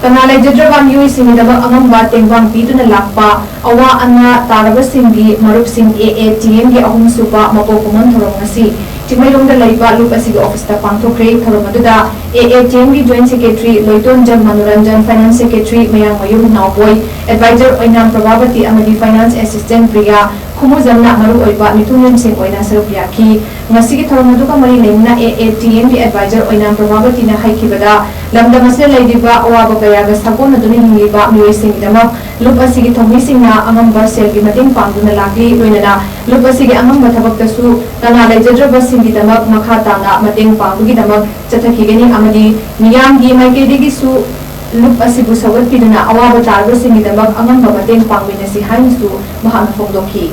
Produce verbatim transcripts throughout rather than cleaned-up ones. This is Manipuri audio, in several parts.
ꯀꯅꯥ ꯂꯩꯖꯗ꯭ꯔꯕ ꯃꯤꯑꯣꯏꯁꯤꯡꯒꯤꯗꯃꯛ ꯑꯉꯝꯕ ꯇꯦꯡꯕꯥꯡ ꯄꯤꯗꯨꯅ ꯂꯥꯛꯄ ꯑꯋꯥ ꯑꯅꯥ ꯇꯥꯔꯕꯁꯤꯡꯒꯤ ꯃꯔꯨꯞꯁꯤꯡ, A A T M ꯒꯤ ꯑꯍꯨꯝꯁꯨꯕ ꯃꯀꯣꯛ ꯀꯨꯝꯑꯣꯟ ꯊꯧꯔꯝ ꯉꯁꯤ ꯆꯤꯡꯃꯩꯔꯣꯡꯗ ꯂꯩꯕ ꯂꯨꯞ ꯑꯁꯤꯒꯤ ꯑꯣꯐꯤꯁꯇ ꯄꯥꯡꯊꯣꯛꯈ꯭ꯔꯦ꯫ ꯊꯧꯔꯝ ꯑꯗꯨꯗ A A T M ꯒꯤ Joint Secretary ꯂꯣꯏꯇꯣꯟꯖꯝ Manoranjan, Finance Secretary ꯃꯌꯥꯡꯃꯌꯨꯝ ꯅꯥꯎꯕꯣꯏ, Advisor ꯑꯣꯏꯅꯥꯝ ꯄ꯭ꯔꯚꯥꯕꯇꯤ ꯑꯃꯗꯤ Finance Assistant ꯄ꯭ꯔꯤꯌꯥ ꯈꯨꯃꯨꯖꯝꯅ ꯃꯔꯨꯑꯣꯏꯕ ꯃꯤꯊꯨꯡꯂꯦꯟꯁꯤꯡ ꯑꯣꯏꯅ ꯁꯔꯨꯛ ꯌꯥꯈꯤ꯫ ꯉꯁꯤꯒꯤ ꯊꯧꯔꯝ ꯑꯗꯨꯒ ꯃꯔꯤ ꯂꯩꯅꯅ A A T M ꯒꯤ Advisor ꯑꯣꯏꯅꯥꯝ ꯄ꯭ꯔꯚꯥꯕꯇꯤꯅ ꯍꯥꯏꯈꯤꯕꯗ, ꯂꯝꯗꯝ ꯑꯁꯤꯗ ꯂꯩꯔꯤꯕ ꯑꯋꯥꯕ ꯀꯌꯥꯒ ꯁꯥꯒꯣꯟꯅꯗꯨꯅ ꯍꯤꯡꯂꯤꯕ ꯃꯤꯑꯣꯏꯁꯤꯡꯒꯤꯗꯃꯛ ꯂꯨꯞ ꯑꯁꯤꯒꯤ ꯊꯧꯃꯤꯁꯤꯡꯅ ꯑꯉꯝꯕ ꯁꯦꯜꯒꯤ ꯃꯇꯦꯡ ꯄꯥꯡꯗꯨꯅ ꯂꯥꯛꯂꯤ꯫ ꯂꯣꯏꯅꯅ ꯂꯨꯞ ꯑꯁꯤꯒꯤ ꯑꯉꯝꯕ ꯊꯕꯛꯇꯁꯨ ꯀꯅꯥ ꯂꯩꯖꯗ꯭ꯔꯕꯁꯤꯡꯒꯤꯗꯃꯛ ꯃꯈꯥ ꯇꯥꯅ ꯃꯇꯦꯡ ꯄꯥꯡꯕꯒꯤꯗꯃꯛ ꯆꯠꯊꯈꯤꯒꯅꯤ ꯑꯃꯗꯤ ꯃꯤꯌꯥꯝꯒꯤ ꯃꯥꯏꯀꯩꯗꯒꯤꯁꯨ ꯂꯨꯞ ꯑꯁꯤꯕꯨ ꯁꯧꯒꯠꯄꯤꯗꯨꯅ ꯑꯋꯥꯕ ꯇꯥꯔꯕꯁꯤꯡꯒꯤꯗꯃꯛ ꯑꯉꯝꯕ ꯃꯇꯦꯡ ꯄꯥꯡꯃꯤꯟꯅꯁꯤ ꯍꯥꯏꯅꯁꯨ ꯃꯍꯥꯛꯅ ꯐꯣꯡꯗꯣꯛꯈꯤ꯫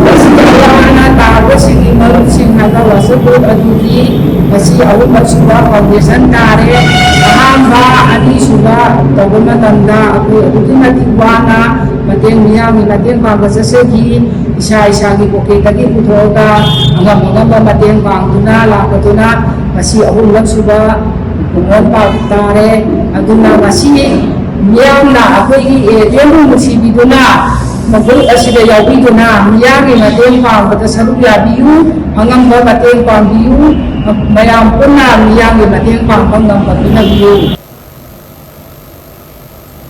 ꯃꯁꯤꯗ ꯑꯋꯥ ꯑꯅꯥ ꯇꯥꯔꯕꯁꯤꯡꯒꯤ ꯃꯔꯨꯞꯁꯤꯡ ꯍꯥꯏꯕ WhatsApp group ꯑꯗꯨꯒꯤ ꯉꯁꯤ ꯑꯍꯨꯝꯂꯛ ꯁꯨꯕ foundation ꯇꯥꯔꯦ꯫ ꯑꯍꯥꯟꯕ, ꯑꯅꯤꯁꯨꯕ ꯇꯧꯕ ꯃꯇꯝꯗ ꯑꯩꯈꯣꯏ ꯑꯗꯨꯛꯀꯤ ꯃꯇꯤꯛ ꯋꯥꯅ ꯃꯇꯦꯡ, ꯃꯤꯌꯥꯝꯒꯤ ꯃꯇꯦꯡ ꯄꯥꯡꯕ ꯆꯠꯆꯈꯤ꯫ ꯏꯁꯥ ꯏꯁꯥꯒꯤ pocket ꯇꯒꯤ ꯄꯨꯊꯣꯛꯑꯒ ꯑꯉꯝ ꯑꯉꯝꯕ ꯃꯇꯦꯡ ꯄꯥꯡꯗꯨꯅ ꯂꯥꯛꯄꯗꯨꯅ ꯉꯁꯤ ꯑꯍꯨꯝꯂꯛ ꯁꯨꯕ ꯀꯨꯝꯑꯣꯟ ꯄꯥꯎ ꯇꯥꯔꯦ꯫ ꯑꯗꯨꯅ ꯉꯁꯤ ꯃꯤꯌꯥꯝꯅ ꯑꯩꯈꯣꯏꯒꯤ A T M ꯕꯨ ꯅꯨꯡꯁꯤꯕꯤꯗꯨꯅ ꯃꯐꯝ ꯑꯁꯤꯗ ꯌꯥꯎꯕꯤꯗꯨꯅ ꯃꯤꯌꯥꯝꯒꯤ ꯃꯇꯦꯡ ꯄꯥꯡꯕꯗ ꯁꯔꯨꯛ ꯌꯥꯕꯤꯌꯨ, ꯑꯉꯝꯕ ꯃꯇꯦꯡ ꯄꯥꯡꯕꯤꯌꯨ, ꯃꯌꯥꯝ ꯄꯨꯟꯅ ꯃꯤꯌꯥꯝꯒꯤ ꯃꯇꯦꯡ ꯄꯥꯡꯕ ꯉꯝꯕ ꯄꯤꯅꯕꯤꯌꯨ꯫